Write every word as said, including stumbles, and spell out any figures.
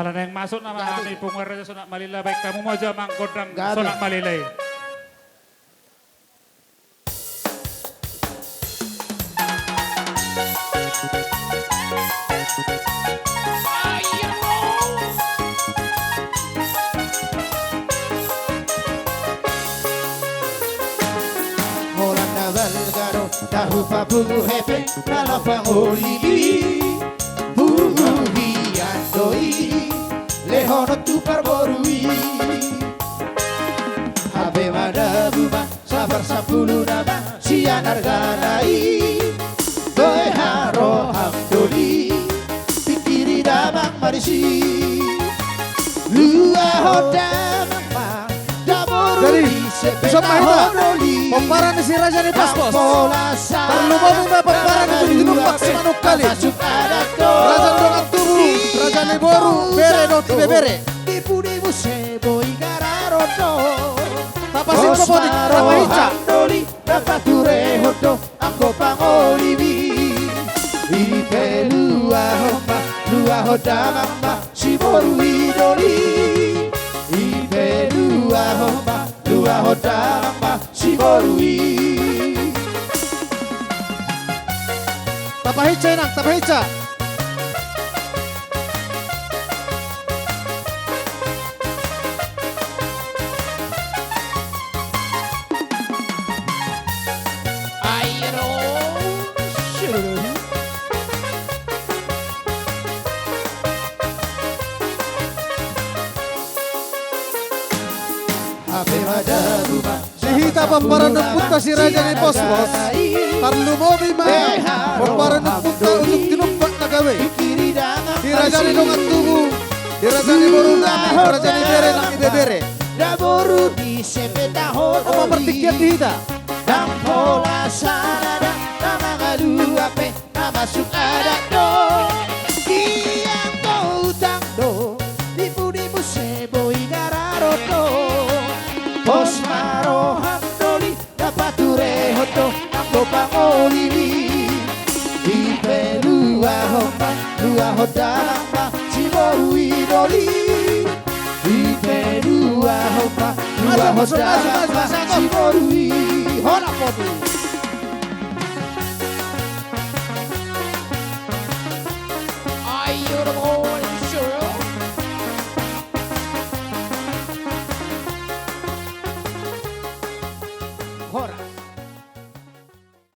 Ala naeng masuk nama hami punguan Raja Sonak Malila, baen hamu ma jo amang gondang Sonak Malila i. Holan na balga do tahu papungu hepeng na lapang oli i. Pungu hian do i lehonon tu parboru i. Hape madabu ma sabar sampulu nama sian argana i. Toe haroham doli pingkiri damang marisi. Luahon damang ma. Jadi, dison ma hita pomparan ni si Raja ni Pospos. Tarlumobi ma pomparan ni Tinumpak Simanungkalit, Raja ni Dongan Tubu, Raja ni Boru, Bere dohot Ibebere. Di pudi muse boi gararon do. Tapasingkop, tapahitsa. Dapaturehon do anggo pangolimi. Ipe luahon ma, luahon damang ma si boru i doli. Ipe luahon ma, luahon damang ma si boru i. Tapahitsa inang, tapahitsa. Di hita pomparan ni ompunta si Raja ni Pospos, tarlumobi ma pomparan ni ompunta Ujung Tinumpak na gabe i. Di Raja ni Dongan Tubu, di Raja ni Boruna, di Raja ni Bere nang Ibebere. Daboru di sepeta horo. Oma partingkian di hita. Dang pola sada dang na mangalua pe na masuk adat do. Di anggo utang do, di pudi muse boi gararon do. Pos ma roham doli, dapaturehon do anggo pangolimi. Ipe luahon ma, luahon damang ma si boru i doli. Ipe luahon ma, luahon damang ma si boru i. Hola potu.